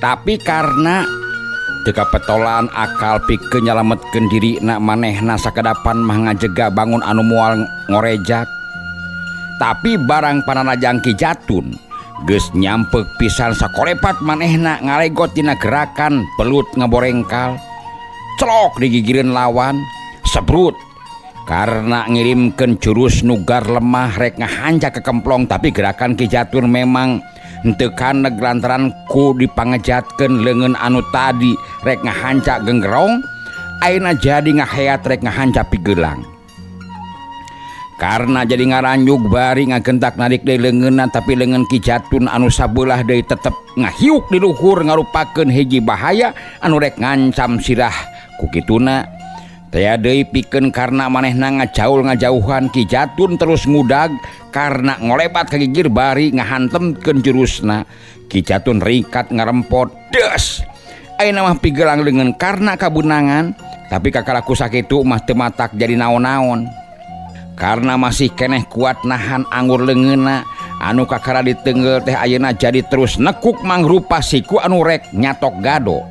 Tapi karena teu kapetolan akal pikeun nyalametkeun dirina, manehna sakedapan mah ngajega bangun anu moal ngorejak. Tapi barang panarajang Ki Jatun geus nyampek pisan, sakolepat manehna ngalegot dina gerakan belut ngaborengkal. Celok digigireun lawan, sebrut karena ngirimkeun jurus nugar lemah rek ngahanca ke kemplong, tapi gerakan Ki Jatun memang henteu kaneg lantaran ku dipangejatkeun leungeun anu tadi rek ngahanca genggerong, ayeuna jadi ngaheat rek ngahanca pigelang. Karena jadi ngaranjug bari ngagentak narik deui leungeunna, tapi leungeun Ki Jatun anu sabelah deui tetep ngahiuk di luhur, ngarupakeun hiji bahaya anu rek ngancam sirah. Ku kituna taya deui pikeun karena manehna ngajaul ngajauhan, Ki Jatun terus ngudag karena ngolebat ka gigir bari ngahantemkeun jurusna. Ki Jatun rikat ngarempot des. Ayeuna mah pigelang leungeun karena kabeunangan, tapi kakara ku sakitu mah teu matak jadi naon-naon karena masih keneh kuat nahan anggur leungeunna anu kakara ditenggel teh ayeuna jadi terus nekuk mangrupa siku anu rek nyatok gado.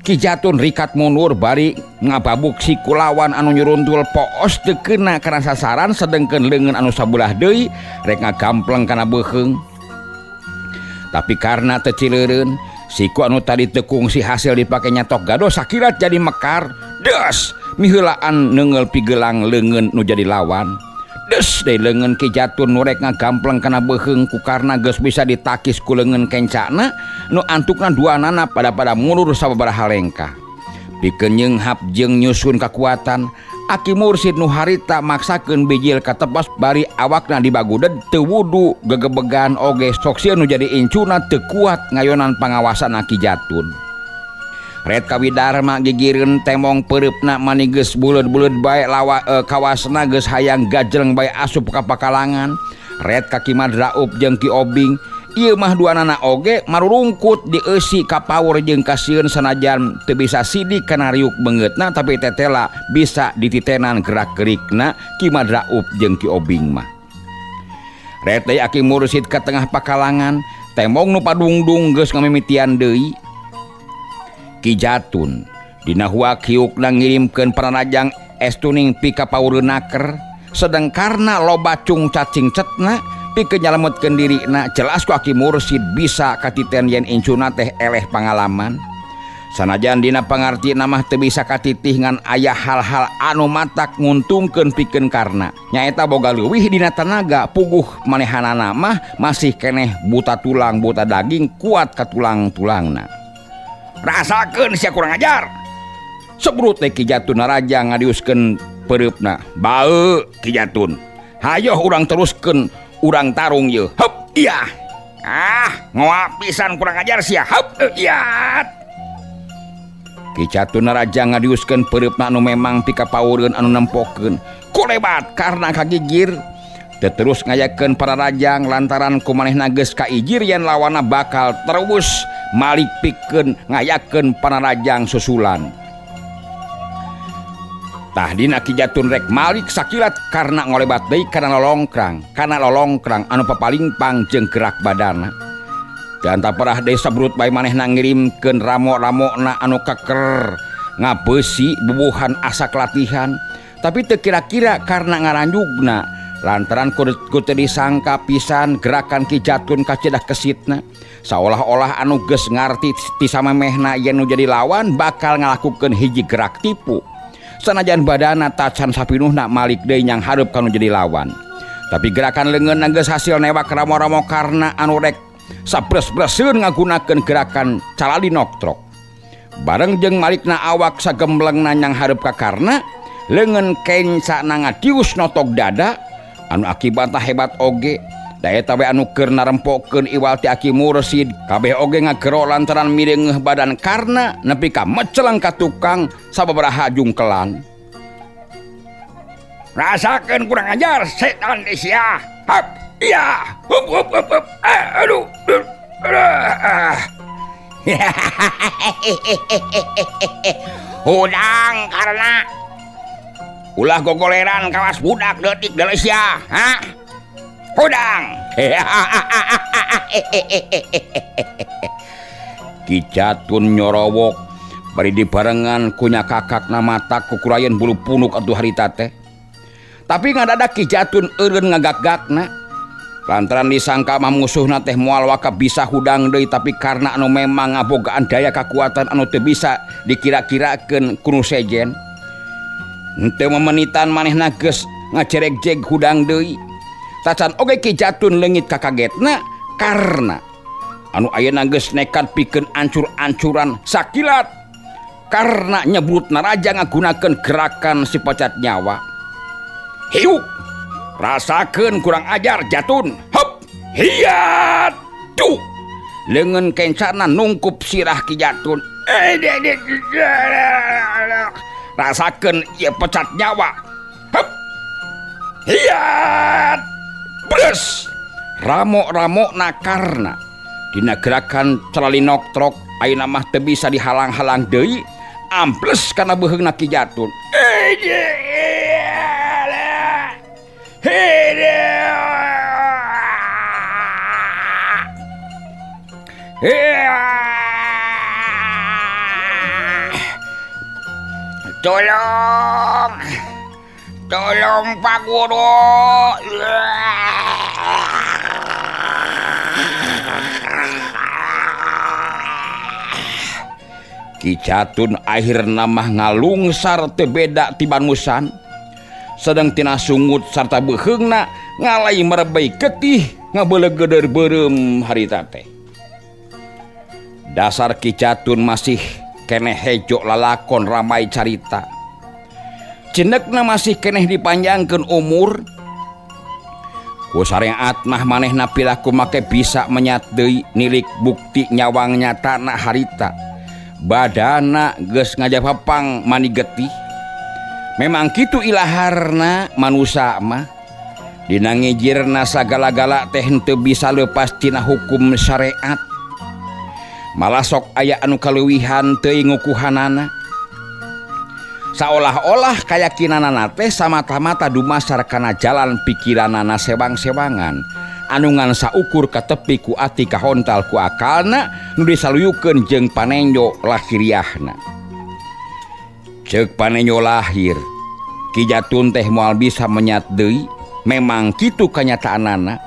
Ki Jatun rikat mundur bari ngababuk siku lawan anu nyuruntul poos teu kena kana sasaran, sedengkeun leungeun anu sabelah deui rek ngagampleng kana beuheung, tapi karena teu cileureun, siku anu tadi teu kungsi hasil dipake nyatok gado sakilat jadi mekar. Des, miheulaan neunggeul pigelang leungeun nu jadi lawan. Des deui leungeun Ki Jatun nu rek ngagampleng kana beuheung, ku karna geus bisa ditakis ku leungeun kencana nu antukna duanana pada mundur sababaraha lengkah. Pikeun nyeunghap jeung nyusun kakuatan, Aki Mursid nu harita maksakeun bijil katepas bari awakna dibaguded teu wudu gegebegan oge sok sieun nu jadi incuna teu kuat ngayonan pangawasan Aki Jatun. Ret kawidarma gigireun temong peureupna mani geus buleud-buleud bae lawa kawasna geus hayang gajleng bae asup ka pakalangan. Ret ka Ki Madraup jeung Ki Obing, ieu mah duanana oge marurungkut dieusi kapaur jeung kasieun, sanajan teu bisa sidik kana riuk beungeutna, tapi tetela bisa dititenan gerak-gerikna Ki Madraup jeung Ki Obing mah. Ret deui Aki Mursid ka tengah pakalangan, temong nu padungdung geus ngamimitian deui. Ki Jatun dina huak hiukna ngirimkeun panarajang estuning pika paureun naker, sedang karena loba cungcat cingcetna pikeun nyalametkeun dirina, jelas ku Aki Mursid bisa katiten yen incuna teh eleh pangalaman. Sanajan dina pangartina mah teu bisa katitih, ngan aya hal-hal anu matak nguntungkeun pikeun karna nyaeta boga leuwih dina tenaga. Puguh manehanana mah masih keneh buta tulang buta daging, kuat ka tulang-tulangna. Rasakeun sia, kurang ajar! Sebrut teh Ki Jatun naraja ngadiuskeun peureupna. Bae, Ki Jatun, hayoh urang teruskeun, urang tarung yeuh. Heup, iya. Ah, ngoak pisan, kurang ajar sia. Heup, iya. Ki Jatun naraja ngadiuskeun peureupna anu memang pikapaureun anu nempokeun kulebat karena kagigir teu terus ngayakeun pararajang lantaran ku manehna geus kaijir yen lawanna bakal terus malik pikeun ngayakeun panarajang susulan. Tah, dina Ki Jatun rek malik, sakilat karena ngolebat deui kana lolongkrang anu papalingpang jeung gerak badana. Dan parah deui, sabrut bae manehna ngirimkeun ramo-ramona anu keker ngabeusi bubuhan asak latihan, tapi teu kira-kira karena ngaranjugna lantaran ku teu disangka pisan gerakan Ki Jatun kacedah kesitna, seolah-olah anu geus ngarti ti samemehna yen nu jadi lawan bakal ngalakukeun hiji gerak tipu. Sanajan badana tacan sapinuhna malik deui nyang hareup kanu jadi lawan, tapi gerakan leungeun geus hasil newak ramo-ramo karena anu rek sabres-breseun ngagunakeun gerakan caladi noktrok. Bareng jeung malikna awak sagemblengna nyang hareup ka karna, leungeun kenca ngadius notok dada anu akibatna hebat oge. Da eta we anu keur narempokeun iwal ti Aki Mursid. Kabeh oge ngagero lantaran mireungeuh badan karna nepi ka meceleng ka tukang sababaraha jungkelan. Rasakeun, kurang ajar, setan sia. Hap, iya, hup hup hup hup. Ah, aduh, aduh, ah. Hudang karena ulah gogoleran kawas budak leutik deui sia, ha? Hudang. Ki Ki Jatun nyorowok bari dibarengan ku nyakakakna mata kukurayan bulu punuk atuh harita teh. Tapi ngadadak Ki Jatun eureun ngagak-gakna. Lantaran disangka mah musuhna teh moal waka bisa hudang deui, tapi karena anu memang ngabogaan daya kakuatan anu teu bisa dikira-kirakeun ku nu sejen. Henteu memenitan manehna geus ngajeregjeg hudang deui. Tacan oge Ki Jatun leungit kakagetna karena anu ayeuna geus nekat pikeun ancur-ancuran sakilat karena nyebut naraja ngagunakeun gerakan si pacat nyawa. Hiuk! Rasakeun kurang ajar Jatun. Hop! Hiat! Tuh! Leungeun kencana nungkup sirah Ki Jatun. Rasakeun ieu pecat nyawa. Hop! Hiat! Bres! Ramo-ramona karna dina gerakan celalinok trok ayeuna mah teu bisa dihalang-halang deui, ambles kana beuheungna Ki Jatun. Tolong, tolong Pak Guru. Ki Jatun akhirna mah ngalungsar teu beda tiban musan. Sedang tina sungut sarta beuheungna ngalai merebei getih ngabeuleugeuder beureum harita teh. Dasar Ki Jatun masih keneh hejo lalakon ramai carita. Cenekna masih keneh dipanjangkeun umur. Ku sareat mah manehna pilaku make bisa menyat deui nilik bukti nyawang nyatana harita. Badana geus ngajapapang mani getih. Memang kitu ilaharna manusa mah. Dina ngijirna sagala-gala teh henteu bisa leupas tina hukum syariat. Malah sok aya anu kaleuwihan teuing ngukuhanana. Saolah-olah kayakinanana teh samata-mata dumasar kana jalan pikiranana sewang-sewangan anu ngan saukur katepi ku ati kahontal ku akalna nu disaluyukeun jeung panenjo lahiriahna. Ceuk panenjo lahir, Ki Jatun teh moal bisa menyat deui, memang kitu kanyataanana.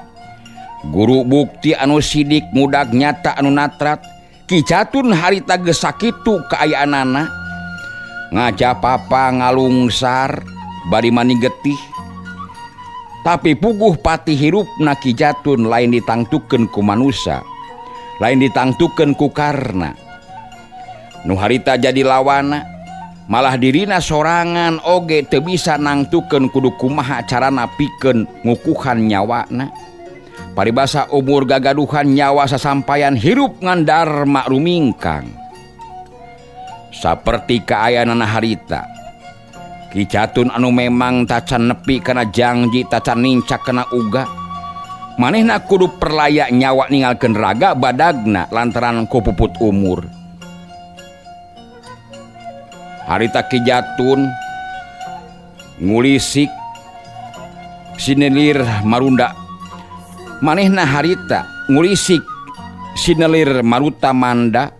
Guru bukti anu sidik mudag nyata anu natrat, Ki Jatun harita geus sakitu kaayaanana. Ngajapapa ngalungsar bari mani getih. Tapi puguh pati hirupna Ki Jatun lain ditangtukeun ku manusa, lain ditangtukeun ku karna. Nu harita jadi lawana, malah dirina sorangan oge teu bisa nangtukeun kudu kumaha carana pikeun ngukuhan nyawana. Paribasa umur gagaduhan nyawa sasampayan hirup ngan darma rumingkang. Saperti kaayaanana harita, Ki Jatun anu memang tacan nepi kana janji, tacan nincak kana uga. Manehna kudu perlaya nyawa ninggalkeun raga badagna lantaran kupuput umur. Harita Ki Jatun ngulisik sinelir marunda. Manehna harita ngulisik sinelir maruta manda.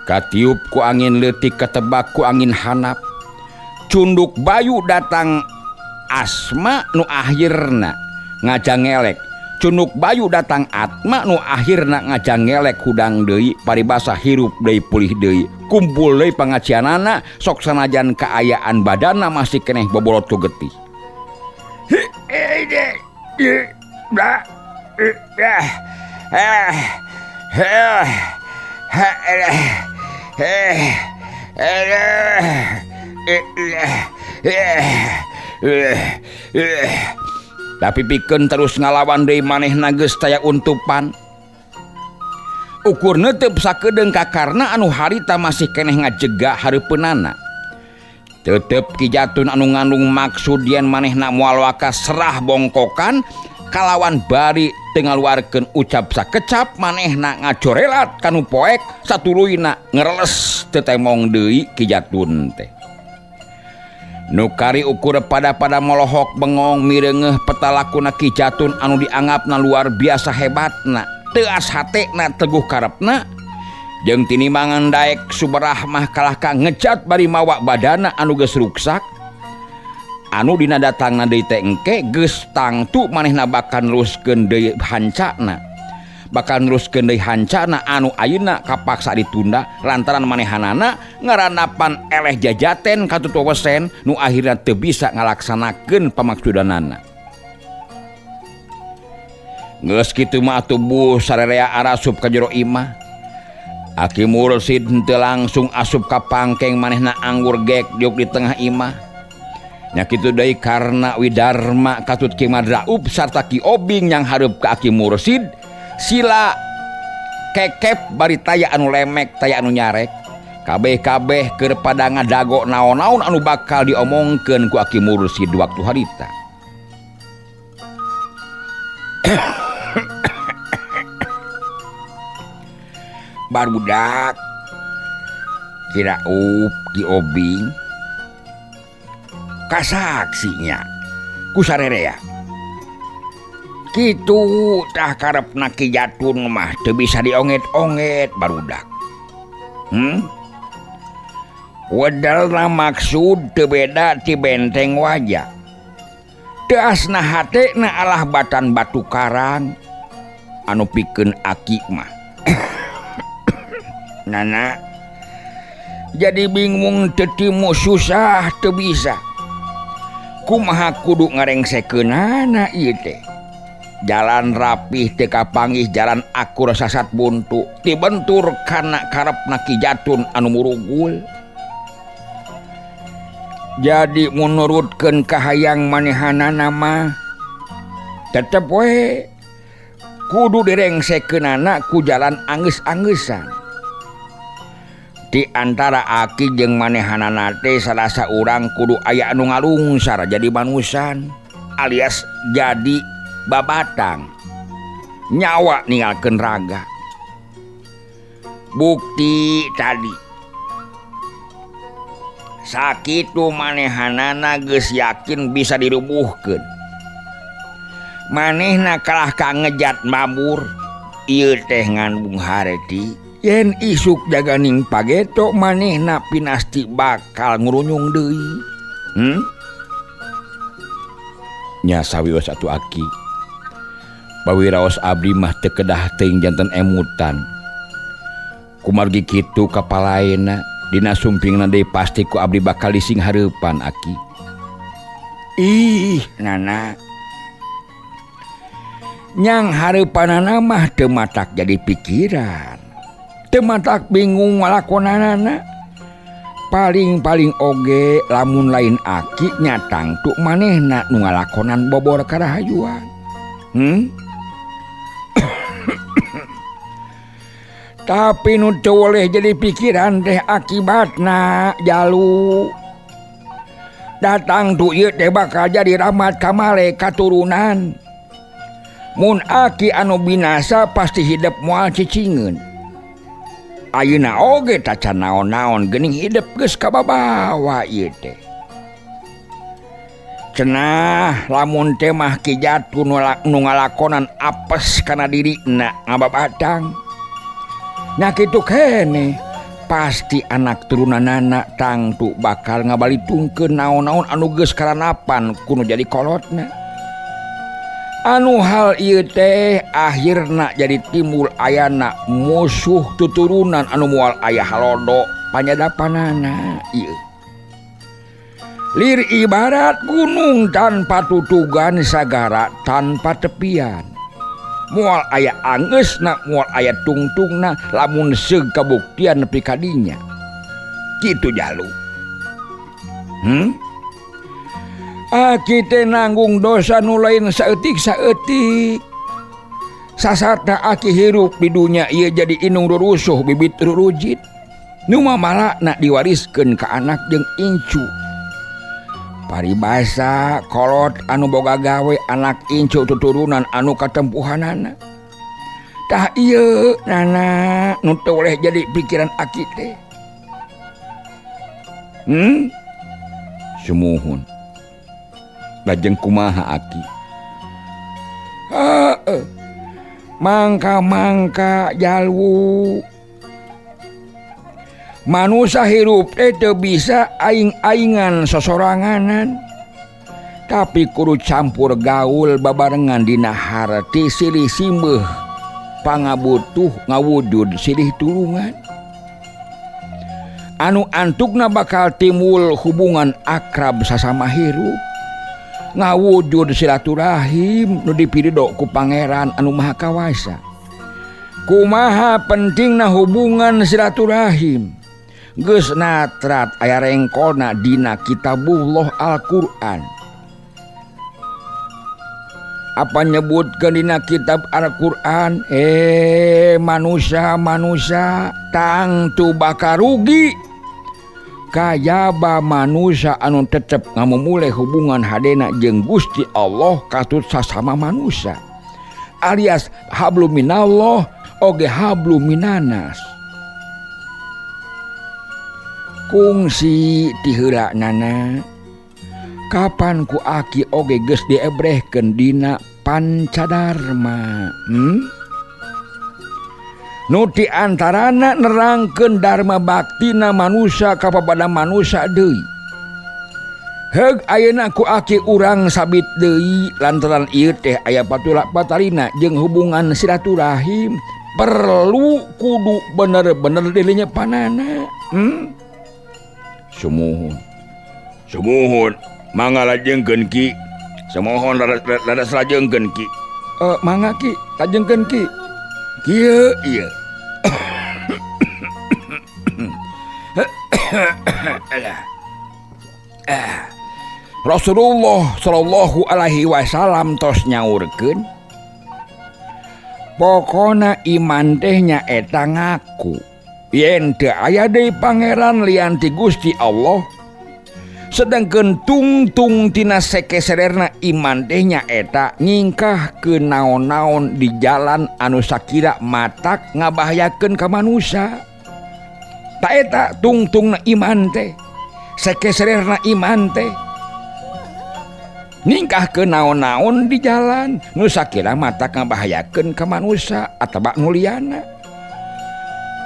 Katiup ku angin leutik katebak ku angin hanap. Cunduk bayu datang asma nu akhirna ngajangelek. Cunduk bayu datang atma nu akhirna ngajangelek hudang deui paribasa hirup deui pulih deui. Kumpul deui pangajianana sok sanajan kaayaan badana masih keneh bobolot ku getih. Tapi pikeun terus ngalawan deui manehna geus taya untupan. Ukur neuteub sakedeung ka karna anu harita masih keneh ngajega hareupeunana. Tetep Ki Jatun anu ngandung maksud yen manehna moal waka serah bongkokan kalawan bari teu ngaluarkeun ucap sakecap manehna ngajorelat kanu poek satuluyna ngereles teu temong deui Ki Jatun teh. Nu kari ukur pada-pada molohok bengong mireungeuh petalakuna Ki Jatun anu dianggapna luar biasa hebatna, teuas hatena teguh karepna. Jeung tinimangan daek suberah mah kalah ka ngejat bari mawa badana anu geus ruksak. Anu dina datangna deui teh engke geus tangtu manehna bakal neruskeun deui hancana. Bakal neruskeun deui hancana anu ayeuna kapaksa ditunda lantaran manehanana ngaranapan eleh jajaten katut wewesen nu akhirna teu bisa ngalaksanakeun pamaksudanana. Geus kitu mah atuh buh sarerea arasup ka jero imah. Aki Mursid henteu langsung asup ka pangkeng manehna anggur gek diuk di tengah imah. Nya kitu deui karna Widarma katut Ki Madraub sarta Ki Obing yang hareup ka Aki Mursid sila kekep bari taya anu lemek taya anu nyarek. Kabeh-kabeh keur pada ngadago naon-naon anu bakal diomongkeun ku Aki Mursid waktu harita. Barudak Ki Raup Ki Obing kasaksinya ku sarerea. Kitu tah karepna Ki Jatun mah teu bisa dionget-onget barudak. Wedelna maksud teu beda ti benteng wajah. Teu asna hatena alah batan batu karang anu pikeun aki mah. Nana jadi bingung teu timu susah teu bisa. Kumaha kudu ngarengsekeunana ieu teh. Jalan rapih teu kapanggih jalan akur sasat buntu dibentur kana karepna Ki Jatun anu murugul. Jadi menurutkeun kahayang manehanana mah tetep we kudu direngsekeunana ku jalan anggeus-anggesan. Di antara aki jeung manehanana teh salah saurang kudu aya anu ngalungsar jadi manusan alias jadi babatang. Nyawa ninggalkeun raga. Bukti tadi sakitu manehanana geus yakin bisa dirubuhkeun. Manehna kalah ka ngejat mabur ieu teh ngandung hareti. Yen isuk jaganing pageto manehna pinasti bakal ngurunyung deui. Nya sawios atuh aki. Bawiraos abdi mah teu kedah teuing janten emutan. Kumargi kitu kapalaena dina sumpingna deui pasti ku abdi bakal dising hareupan aki. Ih, Nana. Nyang hareupanana mah teu matak jadi pikiran. Teu matak bingung ngalakonanana. Paling-paling oge lamun lain aki nya tangtu manehna nu ngalakonan bobor karahajuan. Tapi nu teu boleh jadi pikiran teh akibatna jalu. Datang tu ieu teh bakal jadi rahmat kamale katurunan. Mun aki anu binasa pasti hidup moal cicingeun. Ayeuna oge tacan naon-naon geuning hidup geus kababawa ieu teh. Cenah lamun teh mah Ki Jatun nu ngalakonan apes kana dirina ngababatang. Nya kitu keneh pasti anak turunanana tangtu bakal ngabalitungkeun naon-naon anu geus karanapan kudu jadi kolotna. Anu hal ieu teh akhirna jadi timbul ayana musuh tuturunan anu moal aya halodo panyadapanana ieu. Lir ibarat gunung tanpa tutugan sagara tanpa tepian. Moal aya angeusna moal aya tungtungna lamun seug kabuktian nepi ka dinya. Kitu jalu. Aki teh nanggung dosa nu lain saeutik-saeutik. Sasatna aki hirup di dunya ieu jadi inung rurusuh bibit rurujit. Nu mamalakna diwariskeun ka anak jeung incu. Paribasa kolot anu boga gawe anak incu tuturunan anu katempuhanana. Tah ieu nana nu teu boleh jadi pikiran aki teh. Sumuhun. Lajeng kumaha aki? Heeh. Mangka-mangka jalu. Manusia hirup teh teu bisa aing-aingan sosoranganan, tapi kudu campur gaul babarengan dina harti silih simbeuh pangabutuh ngawujud silih tulungan anu antukna bakal timbul hubungan akrab sasama hirup, ngawujud silaturahim nu dipirido ku Pangeran anu Maha Kawasa. Kumaha pentingna hubungan silaturahim, geus natrat aya rengkona dina kitabullah Al-Qur'an. Apa nyebutkeun dina kitab Al-Qur'an, manusia manusia tangtu bakal rugi kajaba manusia anu tetep ngamumule hubungan hadena jeung Gusti Allah katut sasama manusia, alias hablum minallah oge hablum minanas. Kungsi ti heula nana kapan ku aki oge geus diebrehkeun dina Pancadarma? Nu ti antarana nerangkeun dharma baktina manusia kapada manusia deui. Heug, ayeuna ku aki urang sabit deui lantaran ieu teh aya patulak patalina jeung hubungan silaturahim, perlu kudu bener-bener dilenyepanana? Sumuhun, sumuhun, mangga lajengkeun, Ki. Sumuhun, rada lajengkeun, Ki. Mangga, Ki, lajengkeun, Ki. Kieu ieu. Alah. Ah. Rasulullah Shallallahu Alaihi Wasallam tos nyaurkeun, pokona iman teh nyaeta ngaku yen teu aya deui pangeran lian ti Gusti Allah, sedangkan tungtung tina sekesererna iman teh nyaeta nyingkahkeun naon-naon di jalan anu sakira matak ngabahayakeun ka manusia. Ta eta tungtungna iman teh, sekesererna iman teh nyingkahkeun naon-naon di jalan nu sakira matak ngabahayakeun ka manusia atawa nu liana.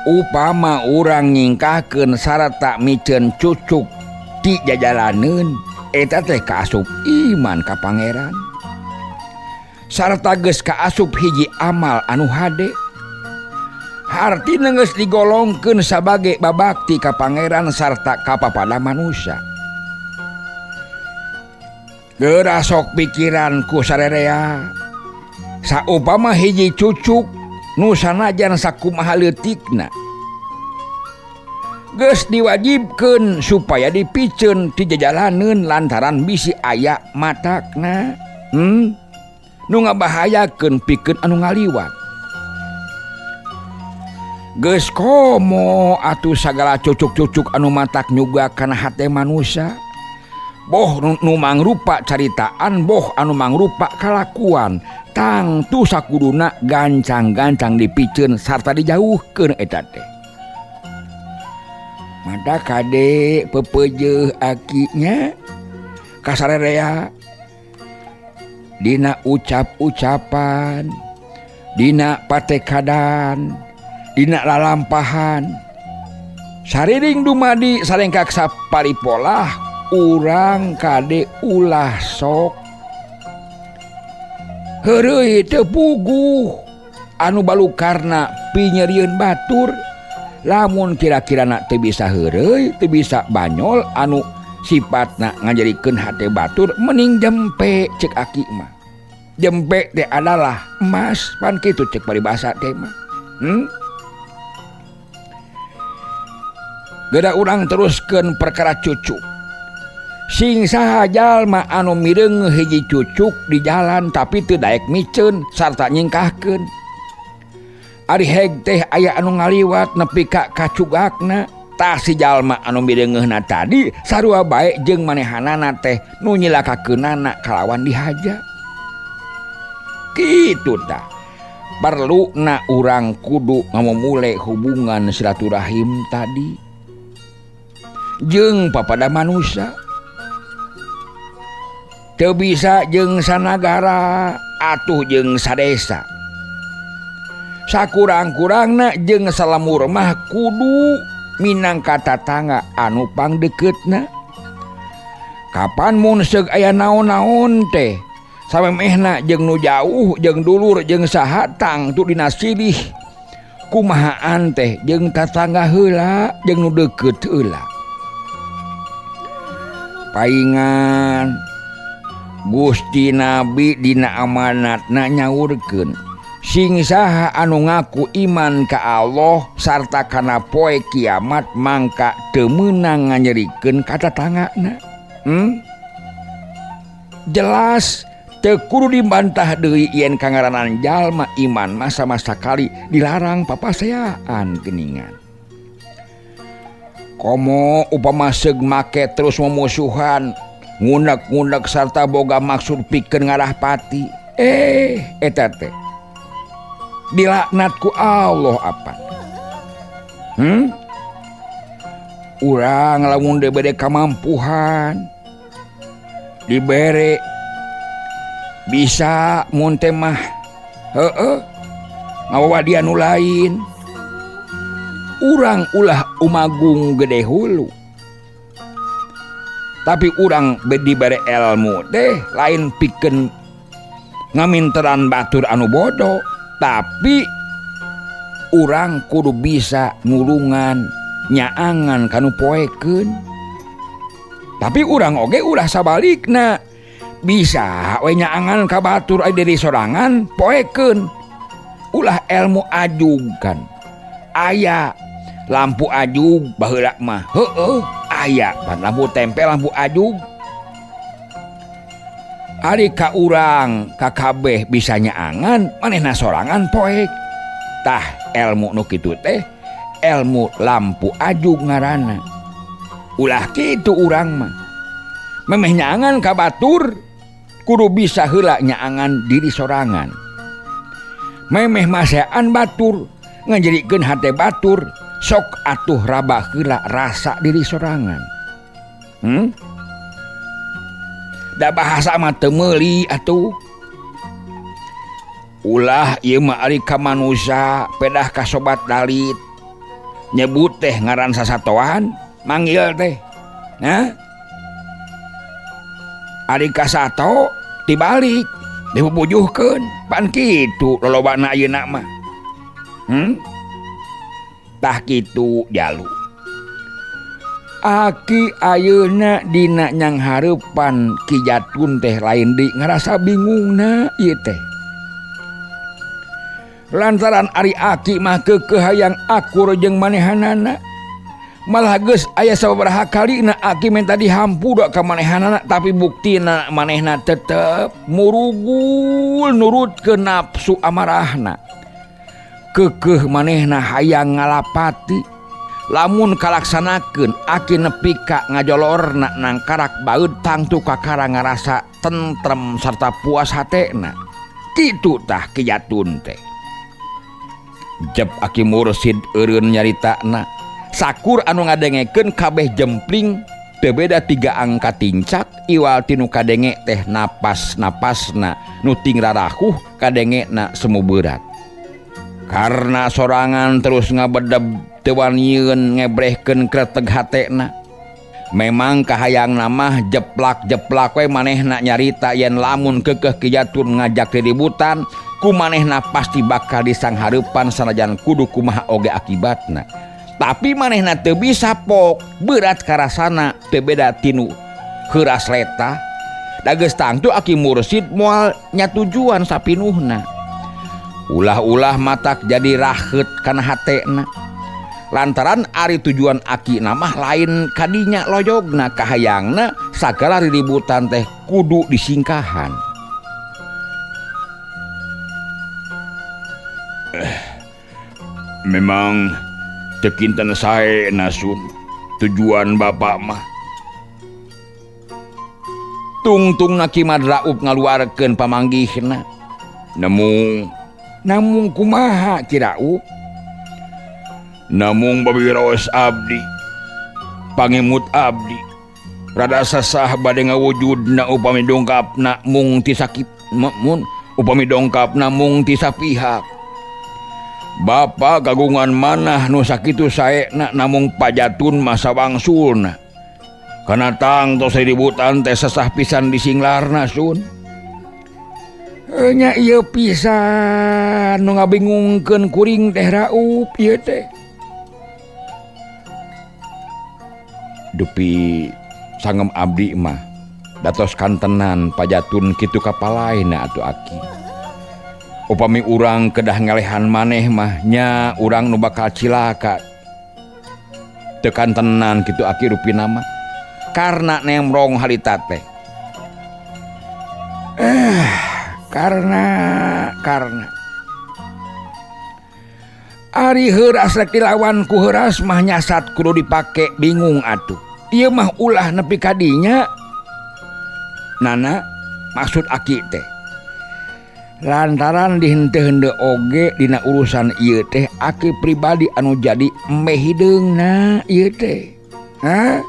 Upama urang nyingkahkeun sarta miceun cucuk ti jajalaneun, eta teh kaasup iman ka Pangeran sarta geus kaasup hiji amal anu hade. Hartina geus digolongkeun sabage babakti ka Pangeran sarta ka papada manusia. Geura sok pikiran ku sarerea, saupama hiji cucuk nu sanajan sakumaha leutikna geus diwajibkeun supaya dipiceun ti jajalaneun lantaran bisi aya matakna nu ngabahayakeun pikeun anu ngaliwat. Geus komo atuh sagala cucuk-cucuk anu matak nyuga kana hate manusia, boh nu mangrupa caritaan, boh anu mangrupa kalakuan, tangtu sakuduna gancang-gancang dipiceun sarta dijauhkeun eta teh. Mada kade pepeujeuh akinya kasarerea dina ucap-ucapan, dina patekadan, dina lalampahan, sariring dumadi sarengkak saparipolah. Urang kade ulah sok heureuy teu puguh anu balukarna pinyerieun batur. Lamun kira-kira nak teu bisa heureuy, teu bisa banyol anu sifatna ngajerikeun hate batur, mending jempe, cek aki mah. Jempe teh adalah emas, pan kitu cek paribasa teh mah? Geura urang teruskeun perkara cucuk. Sing saha jalma anu mireung hiji cucuk di jalan tapi teu daek miceun sarta nyingkahkeun. Ari heg teh aya anu ngaliwat nepi ka kacugakna. Tah, si jalma anu mireungeuna tadi sarua bae jeung manehanana teh nu nyilakakeunana kalawan dihaja. Kitu tah. Perluna urang kudu ngamumule hubungan silaturahim tadi jeung papada manusia. Teu bisa jeung sanagara, atuh jeung sadesa. Sakurang-kurangna jeung salamur mah kudu Minangka tatangga anu pangdeukeutna. Kapan mun seug aya naon-naon teh samemehna jeung nu jauh jeung dulur jeung saha tangtu dina silih kumahaan teh jeung tatangga heula jeung nu deukeut heula. Paingan Gusti Nabi dina amanatna nyaurkeun sing saha anu ngaku iman ka Allah sarta kana poe kiamat mangka teu meunang nganyerikeun ka tatanggana. Jelas teu kudu dibantah deui yen kangaranan jalma iman mah sama sakali dilarang papaseaan geuningan. Komo upama seug make terus memusuhan ngunek-ngunek sarta boga maksud pikeun ngarah pati. Eta teh dilaknat ku Allah apa? Urang lamun dibere kamampuhan dibere bisa mun teh mah heueuh ngawawa dia nu lain. Urang ulah umagung gede hulu. Tapi urang dibere ilmu teh lain pikeun ngaminteran batur anu bodoh, tapi urang kudu bisa nulungan nyaangan kanu poekeun. Tapi urang oge ulah sabalikna bisa we nyaangan ka batur aya diri sorangan poekeun. Ulah ilmu ajug kan. Aya lampu ajug baheula mah heueuh aya pan lampu tempel lampu ajug. Ari ka urang ka kabeh bisa nyaangan manehna sorangan poek. Tah ilmu nu kitu teh ilmu lampu ajug ngaranna. Ulah kitu urang mah. Memeh nyaangan ka batur kudu bisa heula nyaangan diri sorangan. Memeh masean batur ngajadikeun hate batur sok atuh raba heula rasa diri sorangan. Da bahasa mah teu meuli atuh. Ulah ieu mah ari ka manusa pedah ka sobat dalit. Nyebut teh ngaran sasatoan manggil teh. Nah. Ari ka sato dibalik dipupujuhkeun pan kitu lolobana ayeuna mah. Tah kitu jalu. Aki ayeuna dina nyang hareupan Ki Jatun teh lain deui ngarasa bingungna ieu teh. Lantaran ari aki mah keukeuh hayang akur jeung manehanana. Malah geus aya sababaraha kalina aki minta dihampura ka manehanana tapi buktina manehna tetep murugul nurutkeun nafsu amarahna. Keukeuh manehna hayang ngalapati. Lamun kalaksanakeun aki nepi ka ngajolorna nangkarak baeud tangtu kakara ngarasa tentrem sarta puas hatena. Kitu tah Ki Jatun teh. Jep aki mursid eureun nyaritana. Sakur anu ngadengekeun kabeh jempling teu beda tiga angka tincak iwal tinu kadenge teh napas-napasna nu ting rarahuh kadengena semu berat. Karena sorangan terus ngabedeb teu wanieun ngebrehkeun kreteg hatena. Memang kahayang mah jeplak-jeplak we manehna nyarita yen lamun keukeuh Ki Jatun ngajak riributan ku manehna pasti bakal disanghareupan sanajan kudu kumaha oge akibatna. Tapi manehna teu bisa pok berat karasana teu beda tinu heuras leta. Da geus tangtu aki mursid moal nyatujuan sapinuhna. Ulah-ulah matak jadi raheut kana hatena. Lantaran ari tujuan aki mah lain kadinya loyogna kahayangna sagala riributan teh kudu disingkahan. Memang teu kinten sae nasun tujuan bapak mah. Tungtungna Ki Madraub ngaluarkeun pamanggihna. Namung kumaha Ki Raup? Namung babiros abdi pangemut abdi rada sasah bade ngawujudna upami dongkapna mung ti sakit mun upami dongkapna mung ti sapihak. Bapa kagungan manah nu sakitu saena namung pajatun masa wangsulna. Kana tangtos ributan teh sesah pisan disinglarna Sun. Nya ieu pisan nu ngabingungkeun kuring teh raup ieu teh. Dupi sangem abdi mah datos kantenan pajatun kitu kapalaena atuh aki. Upami urang kedah ngalehan maneh mah nya urang nu bakal cilaka. Teu kantenan kitu aki rupina mah. Karena nemrong harita teh. Karena Ari heuras rek dilawan ku heuras mah nyasat kudu dipake bingung atuh. Ieu mah ulah nepi ka dinya. Nana maksud aki teh. Lantaran dihenteu-henteu oge dina urusan ieu teh aki pribadi anu jadi embe hideungna ieu teh. Hah?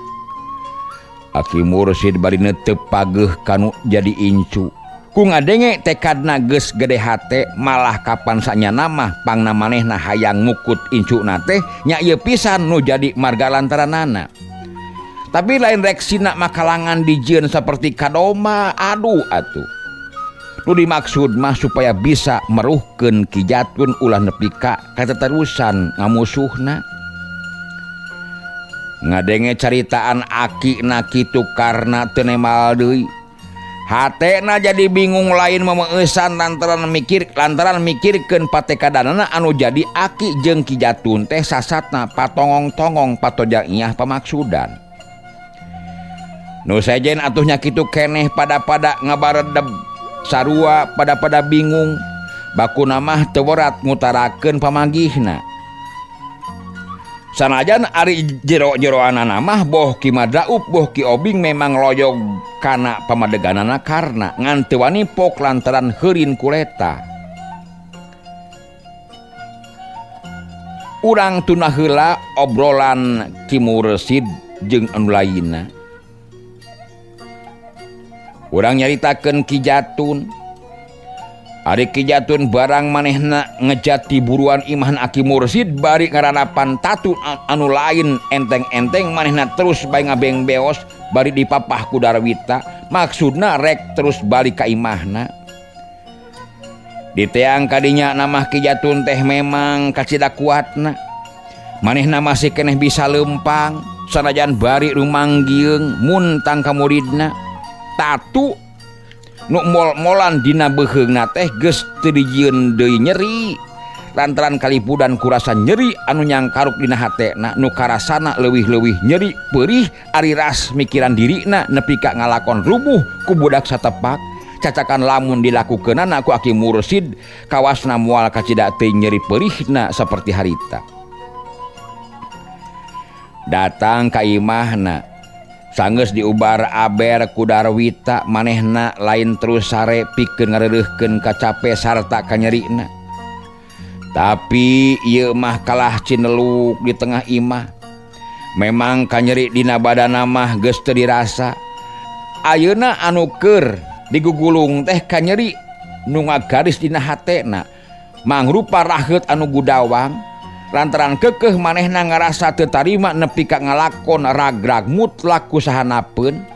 Aki Mursid bari neuteup pageuh kanu jadi incu. Ku ngadenge tekadna geus gede hate malah kapan sanyana mah pangna manehna hayang ngukut incuna teh nya ieu pisan nu jadi marga lantaranana. Tapi lain reksina makalangan dijieun saperti kadoma aduh atuh. Nu dimaksud mah supaya bisa meruhkeun Ki Jatun ulah nepi ka kateterusan ngamusuhna. Ngadenge caritaan akina kitu karena teu nemal deui. Hatena jadi bingung lain memeueusan lantaran mikirkeun patekadanana anu jadi aki jeung Ki Jatun teh sasatna patongong-tongong patojaiah pamaksudan. Nu sejen atuh nya kitu keneh pada-pada ngabaredeb sarua pada-pada bingung bakuna mah teu werat ngutarakeun pamagihna. Sanajan ari jero-jeroanana mah boh Ki Madraup boh Ki Obing memang loyog kana pamadeganana karna ngan teu wani pok lantaran heurin kuleta. Urang tuna heula obrolan Ki Mursid jeung anu lainna. Urang nyaritakeun Ki Jatun. Ari Ki Jatun barang manehna ngejati buruan imahan Aki Mursid bari ngaranapan tatu anu lain enteng-enteng manehna terus bae ngabeng beos bari dipapah ku Darwita maksudna rek terus balik ka imahna. Diteang kadinya namah Ki Jatun teh memang kacida kuatna. Manehna masih keneh bisa lempang sanajan bari rumanggieung muntang ka muridna. Tatu nu mol-molan dina beuheungna teh geus teu dijieun deui nyeri lantaran kalipudan kurasa nyeri anu nyangkaruk dina hatena nu karasana leuwih-leuwih nyeri peurih ari ras mikiran dirina nepi ka ngalakon rubuh ku budak satepak cacakan lamun dilakukeunana ku Aki Mursid kawasna moal kacida teu nyeri peurihna saperti harita. Datang ka imahna sanggeus diubar aber ku Darwita manehna lain terus sare pikeun ngareureuhkeun kacape sarta kanyerina. Tapi ieu mah kalah cineluk di tengah imah. Memang kanyeri dina badana mah geus teu dirasa. Ayeuna anu keur digugulung teh kanyeri nu ngagaris dina hatena. Mangrupa raheut anu gudawang lantaran kekeh manehna ngarasa teu tarima nepi ka ngalakon ragrag mutlak ku sahanapeun.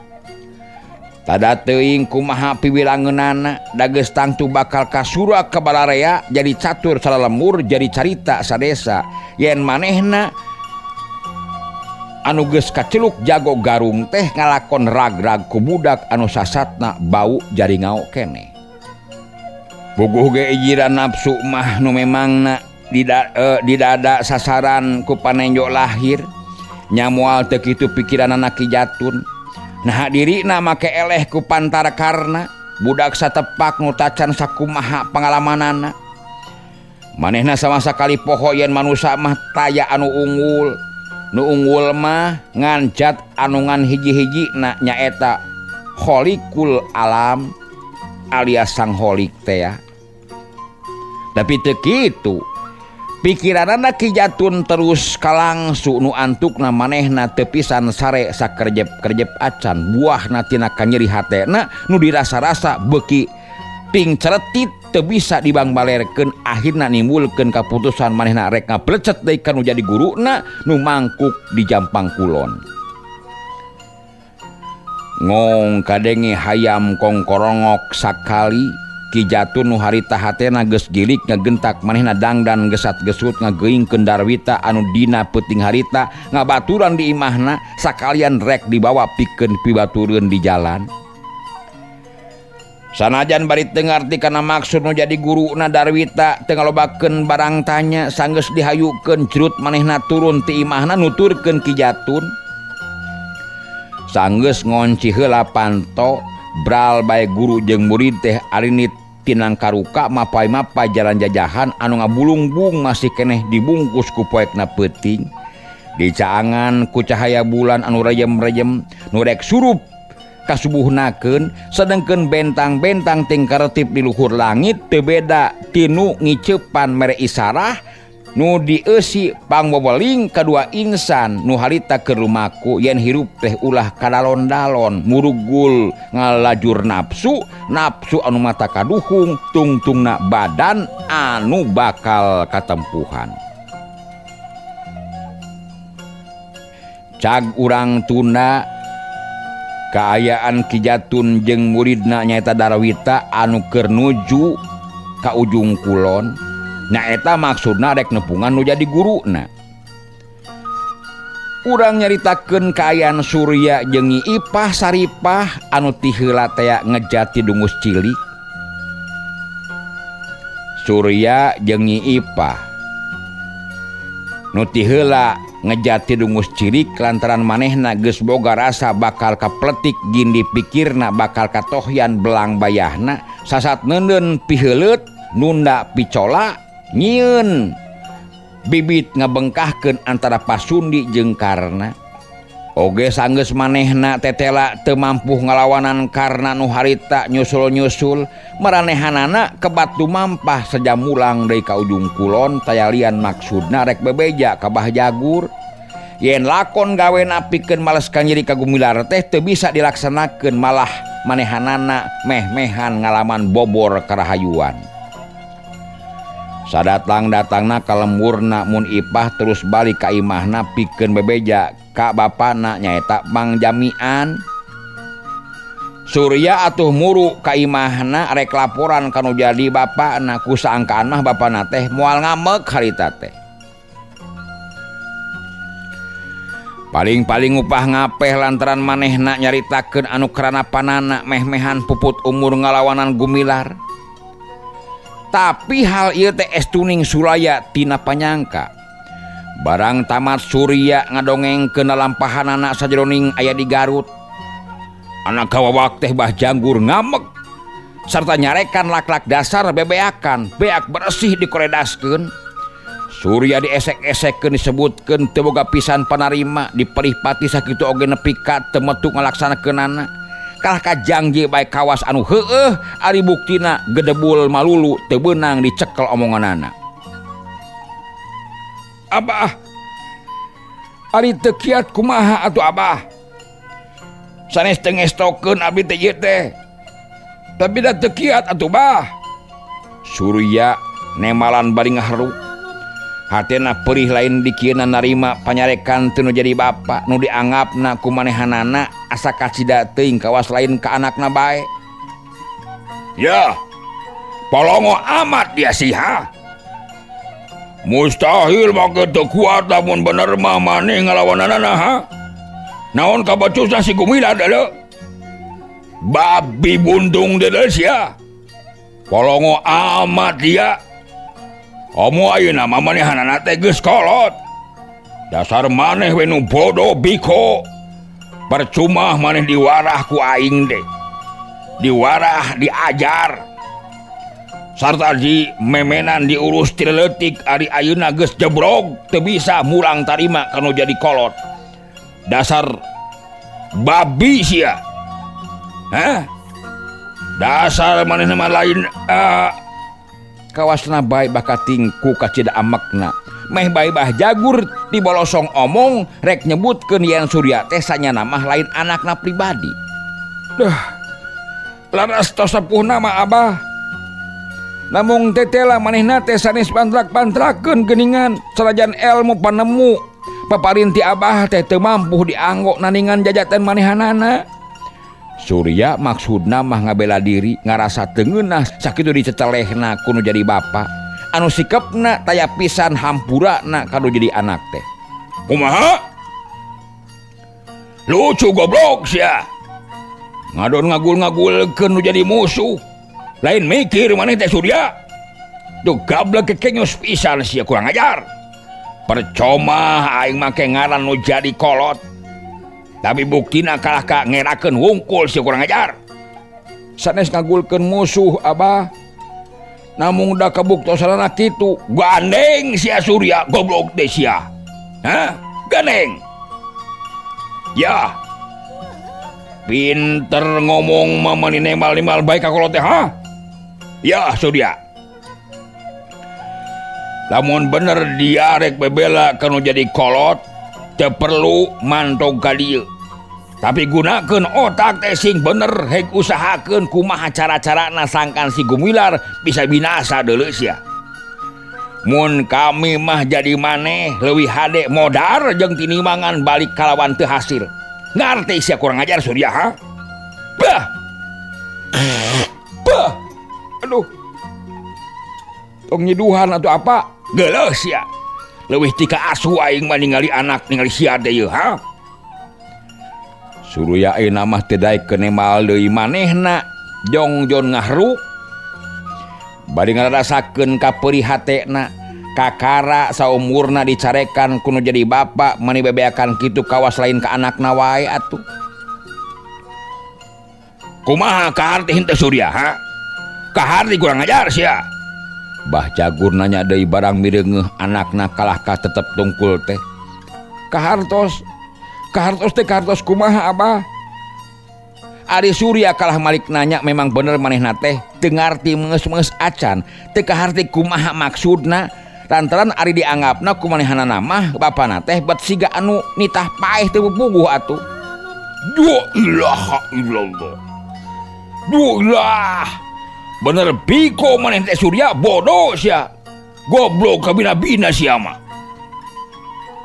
Tada teuing kumaha piwilangeunana da geus tangtu bakal kasura ka balarea jadi catur salalemur jadi carita sadesa yen manehna anu geus kaceluk jago garung teh ngalakon ragrag ku budak anu sasatna bau jaringao keneh. Puguh ge ijiran nafsu mah nu memangna di dada sasaran ku panenjo lahir nya moal teu kitu pikiranana Ki Jatun. Naha dirina make eleh ku pantar karna budak satepak nu tacan sakumaha pangalamanana. Manehna sama sakali poho yen manusa mah taya anu unggul. Nu unggul mah ngan jat anu ngan hiji-hijina nyaeta Kholikul Alam alias Sang Holik teh ya. Tapi teu kitu. Pikiranana Ki Jatun terus kalangsu nu antukna manehna teu pisan sare sakerjep-kerjep acan buahna tina kanyeri hatena nu dirasa-rasa beuki pingceretit teu bisa dibangbalerkeun akhirna nimbulkeun kaputusan manehna rek ngablecet deui ka nu jadi guruna nu mangkuk di Jampang Kulon. Ngong kadenge hayam kongkorongok sakali Ki Jatun nu harita hatena geus gilik ngagentak manehna dangdan gesat-gesut ngageuingkeun Darwita anu dina peuting harita ngabaturan di imahna sakalian rek dibawa pikeun pibatureun di jalan. Sanajan bari teu ngarti kana maksud nu jadi guruna Darwita teu ngalobakeun barang tanya sanggeus dihayukeun jrut manehna turun ti imahna nuturkeun Ki Jatun. Sanggeus ngonci heula panto bral bae guru jeung murid teh arinit tinang karuka mapay-mapay jalan jajahan anu ngabulungbung masih keneh dibungkus ku poekna peuting. Dicaangan ku cahaya bulan anu reyem-reyem nu rek surup kasubuhnakeun sedengkeun bentang-bentang tingkaretip di luhur langit teu beda tinu ngiceupan mere isarah nu dieusi pangweweling kadua insan nu harita keur lumaku yen hirup teh ulah kadalon-dalon murugul ngalajur nafsu nafsu anu mata kaduhung tungtungna badan anu bakal katempuhan. Cag urang tunda kaayaan Ki Jatun jeung muridna nyaeta Darwita anu keur nuju ka ujung kulon. Nyaeta maksudna rek nepungan nu jadi guruna. Urang nyaritakeun kaayaan Surya jeung Nyi Ipah Saripah anu ti heula tea ngejati dungus cilik. Surya jeung Nyi Ipah nu ti heula ngejati dungus cilik lantaran manehna geus boga rasa bakal kapletik gindi pikirna bakal katohyan belang bayahna sasat neundeun piheuleut nunda picola nyieun bibit ngabengkahkeun antara Pasundi jeung Karna. Oge sanggeus manehna tetela teu mampu ngalawanan Karna nu harita nyusul-nyusul maranehanana kebat lumampah sejam mulang deui ka ujung kulon tayalian maksudna rek bebeja ka Bah Jagur. Yen lakon gawena pikeun males kanyeri ka Gumilar teh teu bisa dilaksanakeun malah manehanana meh-mehan ngalaman bobor karahayuan. Sadatang-datangna ka lemburna mun Ipah terus balik ka imahna pikeun bebeja ka bapana nyaeta Mang Jamian. Surya atuh muru ka imahna rek laporan ka nu jadi bapana ku saangkaan mah bapana teh moal ngamek harita teh. Paling-paling upah ngapeh lantaran manehna nyaritakeun anu karanapanana meh-mehan puput umur ngalawanan Gumilar. Tapi hal ieu teh estuning sulaya tina panyangka. Barang tamat Surya ngadongengkeun lalampahanana sajeroning aya di Garut. Anak kawawak teh Bah Janggur ngamek sarta nyarekan lak-lak dasar bebeakan, beak bersih dikoredaskeun. Surya diesek-esekkeun disebutkeun teu boga pisan panarima, diperih pati sakitu oge nepi ka teu metu ngalaksanakeunana. Kalah ka janji bae kawas anu heueuh ari buktina gedebul malulu teu beunang dicekel omonganana. Abah, ari teu kiat kumaha atuh abah? Sanes teu ngestokeun abdi teh ieu teh. Tapi da teu kiat atuh bah. Surya nemalan bari ngaharu. Hatena perih lain dikieuna narima panyarekan teu nu jadi bapa nu dianggapna ku manehanana asa kacida teuing kawas lain ka anakna bae. Ya, polongo amat dia sih ha. Mustahil make teu kuat lamun bener mah maneh ngalawananana ha. Naon kabacusna si Gumilar deuleu? Babi buntung deuleu sia. Polongo amat dia. Omo ayeuna mah manehanana teh geus kolot. Dasar maneh we nu bodoh biko. Percuma maneh diwarah ku aing teh. Diwarah diajar. Sarta di memenan diurus ti leutik ari ayeuna geus jebrog teu bisa mulang tarima kanu jadi kolot. Dasar babi sia. Hah? Dasar manehna mah lain kawasna bae bakating ku kacida amekna. Meh bae Bah Jagur dibolosong omong rek nyebutkeun yen Surya teh sanyana mah lain anakna pribadi. Duh. Laras tos sepuhna mah abah. Namung tetela manehna teh sanes pantrak-pantrakeun geuningan sanajan elmu panemu paparin ti Abah teh teu mampu dianggo naningan jajatan manehanana. Surya maksudna mah ngabela diri ngarasa teu ngeunah sakitu dicecelehna ku nu jadi bapa anu sikepna taya pisan hampurana ka nu jadi anak teh. Kumaha? Lucu goblok sia. Ngadon ngagul-ngagulkeun nu jadi musuh. Lain mikir maneh teh Surya. Duh gablek kekenyos pisan sia kurang ajar. Percuma aing make ngaran nu jadi kolot. Tapi buktina kalah ka ngerakeun wungkul sia kurang ajar. Sanes ngagulkeun musuh Abah. Namung da kabuktosanana kitu. Gandeng sia Surya goblok teh sia. Hah? Gandeng. Ya. Pinter ngomong mah mani nemal-nemal bae ka kolot teh ha? Ya Surya. Lamun bener dia rek bebela kanu jadi kolot, teu perlu mantog ka dieu. Tapi gunakeun otak teh sing bener hek usahakeun kumaha cara-carana sangkan si Gumilar bisa binasa deuleu sia. Mun kami mah jadi maneh leuwih hade modar jeung tinimangan balik kalawan teu hasil. Ngarti sia kurang ajar Surya ha? Bah. Bah. Aduh. Tong nyiduhan atau apa? Geuleuh sia. Leuwih ti ka asu aing mah ningali anak ningali sia teh ieu ha? Surya ayeuna mah teu daek kenemal deui manehna jongjon ngahruk. Bari ngararasakeun kapeurih hatena kakara saumurna dicarekan ku nu jadi bapa mani bebeakan kitu kawas lain ka anakna wae atuh. Kumaha kaharti henteu Surya ha? Kaharti kurang ajar sia. Bah Jagur nanya deui barang mireungeuh anakna kalah ka tetep tungkul teh. Kahartos, kahartos teh kahartos kumaha Abah? Ari Surya kalah malik nanya memang bener manehna teh teu ngarti meungeus-meungeus acan, teu kaharti kumaha maksudna. Lantaran ari dianggapna ku manehanana mah bapana teh bet siga anu nitah paeh teu puguh atuh. La ilaha illallah. Duh. Bener biko maneh teh Surya bodoh sia. Goblok kabina-bina sia mah.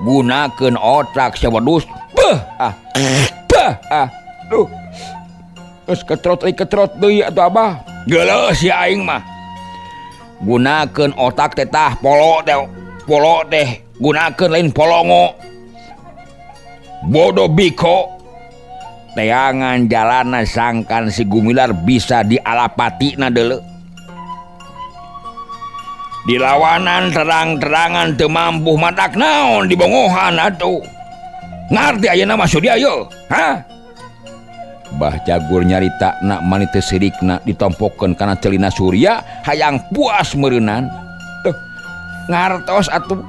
Gunakeun otak sia wedus. Beuh ah. Beuh ah. Duh. Geus ketrot euy ketrot deui atuh Abah. Geuleuh sia aing mah. Gunakeun otak teh tah polo teh. Polo teh gunakeun lain polongo. Bodoh biko. Teangan jalana sangkan si Gumilar bisa dialapatina deuleu. Dilawanan terang-terangan teu mampu matak naon dibongohan atuh. Ngarti ayeuna mah Surya ye, ha? Bah Jagur nyarita nak mani teu sirikna ditompokeun kana celina Surya hayang puas meureunan. Tuh, ngartos atuh.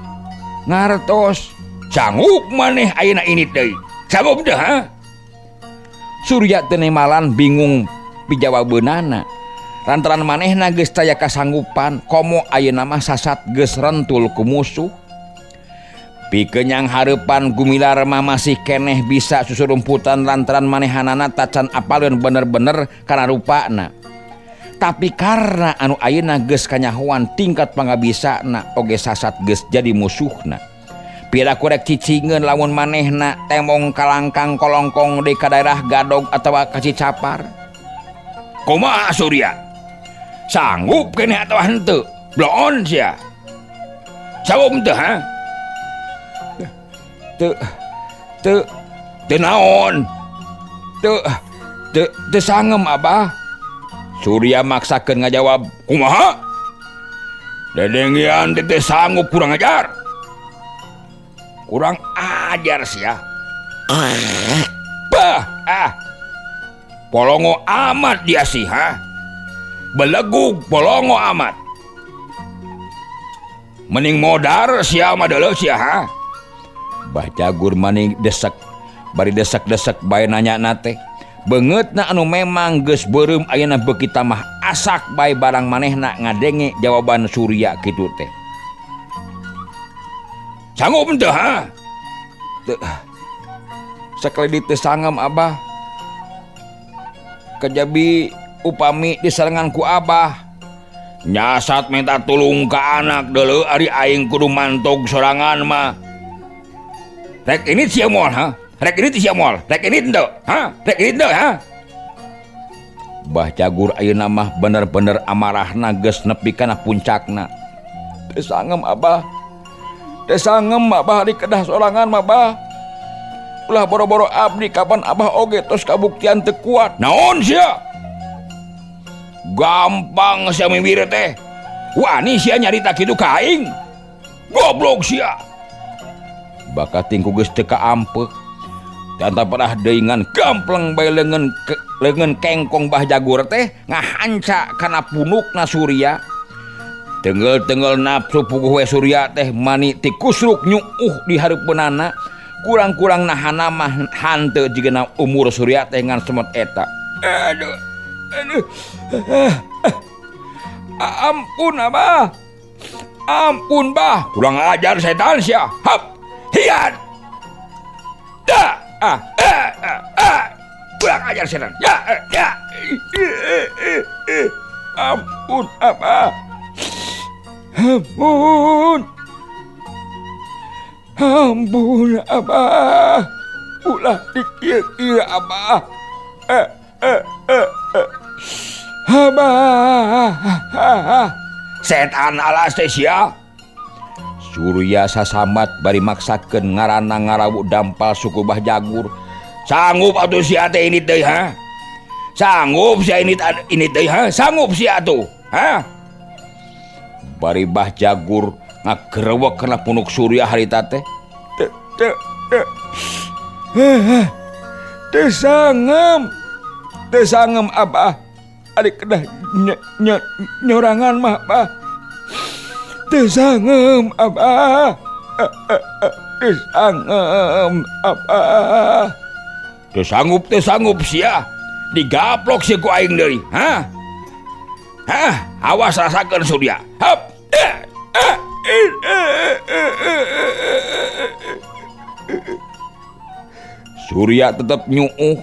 Ngartos. Sanggup maneh ayeuna ini deui. Sanggup teu ha? Surya teu nemalan bingung pijawabeunana. Lantaran manehna geus taya kasanggupan komo ayeuna mah sasat geus rentul ku musuh. Pikeun hareupan Gumilar mah masih keneh bisa susurumputan lantaran manehanana tacan apaleun bener-bener kana rupana. Tapi karena anu ayeuna geus kanyahoan tingkat pangabisana oge sasat geus jadi musuhna. Piraku rek cicingeun lamun manehna temong kalangkang kolongkong deui ka daerah Gadog atawa ka Cicapar. Kumaha Surya? Sanggup keneh atawa henteu? Bloon sia. Sanggup teu ha? Teu teu teu naon? Teu teu teu sangem Abah. Surya maksakeun ngajawab, kumaha? Dedengian teh teu sanggup kurang ajar. Kurang ajar sia. Bah, ah. Polongo amat dia sih, ha? Belegug polongo amat. Mending modar sia mah deuleu sia, ha? Bah Jagur maning desek, bari desek-desek bae nanya nate. Beungeutna anu memang geus beureum ayeuna beuki tambah asak bae barang manehna ngadenge jawaban Surya kitu teh. Sanggup henteu ha? Teu. Sakali teu sangem Abah. Kajabi upami disarengan ku Abah. Nyasat minta tulung ka anak deuleu ari aing kudu mantog sorangan mah. Rek ini sia moal ha? Rek ini sia moal? Rek ini henteu? Ha? Rek ini henteu ha? Bah Jagur ayeuna mah bener-bener amarahna geus nepi kana puncakna. Teu sangem Abah. Teu sangem Abah ari kedah sorangan mah Bah. Ulah boro-boro abdi kapan Abah oge tos kabuktian teu kuat. Naon sia? Gampang sia miwir teh. Wani sia nyarita kitu ka aing. Goblok sia. Bakating ku geus teu kaampeuh. Tanta parah deui ngan gampleng bae leungeun kengkong Bah Jagur teh ngahanca kana punukna Surya. Tenggel-tenggel nafsu puguh we Surya teh mani ti kusruk nyuuh di hareupeunana. Kurang-kurang nahana mah hanteu jigana umur Surya teh ngan semot eta. Aduh, aduh. Ampun Abah. Ampun Bah. Kurang ajar setan sia. Hap. Hian. Da. Ah, ah, ah, ah. Kurang ajar setan. Ya, ya. Ampun Abah. Ampun. Ampun Abah. Ulah dikieu-kieu Abah. Abah. Setan alas teh sia. Surya sasambat bari maksakeun ngaranna ngarawu dampal suku Bah Jagur. Sanggup atuh sia teh ini teh ha? Sanggup sia ini ini teh ha? Sanggup sia atuh ha? Bari Bah Jagur ngagerewek kana punuk Surya harita teh. Teu teu teu. Teu sangem. Teu sangem Abah. Ari kedah nyorangan mah Abah. Teu sangem Abah. Teu sangem Abah. Teu sanggup sia. Digaplok sia ku aing deui, ha? Hah, awas rasakeun Surya. Hap. Surya tetep nyuuh.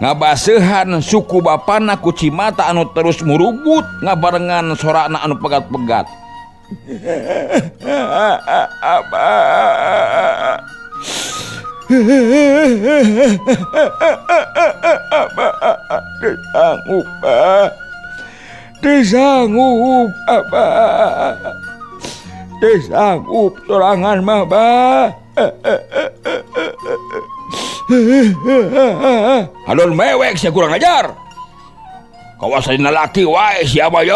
Ngabaseuhan suku bapana ku cimata anu terus murubut ngabarengan sorana anu pegat-pegat. Abah. Abah, teu sanggup, Bah. Teu sanggup, Abah. Teu sanggup sorangan mah, Bah. Hadon mewek sia kurang ajar. Kawasan laki wae sia mah ye.